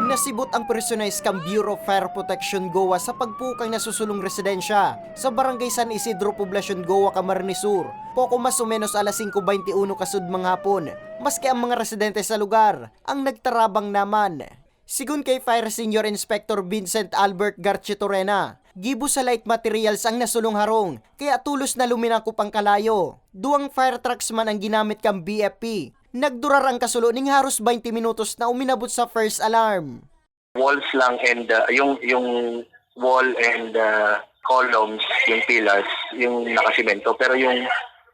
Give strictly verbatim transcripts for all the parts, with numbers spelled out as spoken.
Nasibot ang personahe kan Bureau of Fire Protection Goa sa pagpukaw kan nasusulong residensya sa Barangay San Isidro, Poblacion, Goa, Camarines Sur, poko mas o menos alas singko baynte uno kasudmang hapon, maski ang mga residente sa lugar ang nagtarabang naman. Sigon kay Fire Senior Inspector Vincent Albert Garchitorena, gibo sa light materials ang nasulong harong, kaya tolos na luminakop ang kalayo. Duwang fire trucks man ang ginamit kan B F P. Nagdurar ang kasulo ning haros baynte minutos na uminabot sa first alarm. Walls lang and uh, yung yung wall and uh, columns, yung pillars, yung nakasimento, pero yung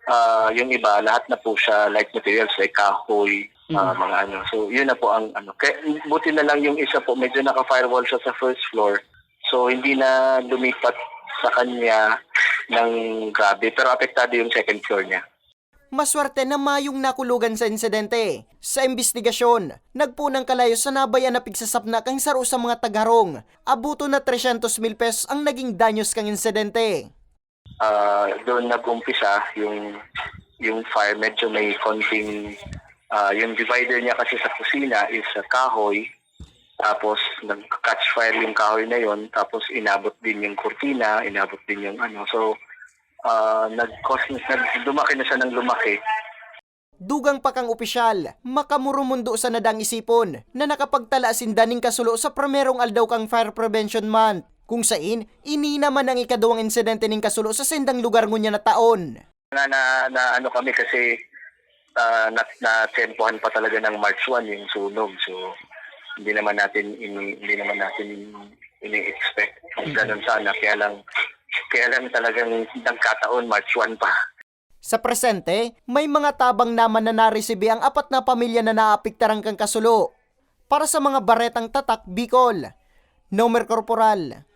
uh, yung iba lahat na po siya light materials like kahoy, uh, mga ano. So yun na po ang ano. Kaya buti na lang yung isa po medyo naka-firewall siya sa first floor. So hindi na lumipat sa kanya ng grabe, pero apektado yung second floor niya. Maswerte na mayong nakulogan sa insidente. Sa imbestigasyon, nagpoon ang kalayo sa nabayan na pigsasapna kan saro sa mga tagharong. Aboton na tresyentos mil pesos ang naging danyos kan insidente. Ah, doon nag-umpisa yung yung fire, medyo may konting ah, yung divider niya kasi sa kusina is ah, kahoy. Tapos nag-catch fire yung kahoy na yon, tapos inabot din yung kurtina, inabot din yung ano. So ah, nag-cause nag lumaki na siya ng lumaki. Dugang pa kan opisyal, makamurumundo sana dang isipon na nakapagtala sinda ning kasulo sa primerong aldaw kan Fire Prevention Month, kung sain ini naman ang ikaduwang insidente ning kasulo sa sindang lugar ngunyan na taon. Na, na, na ano kami kasi ah, na, natempohan pa talaga ng March one yung sunog. So hindi naman natin ini, hindi naman natin ini-expect. Ganun sana, kaya lang kaya lang talagang nagkataon March one pa. Sa presente, may mga tabang naman na naresibi ang apat na pamilya na naapektaran kan kasulo. Para sa mga baretang tatak Bicol, Nomer Corporal.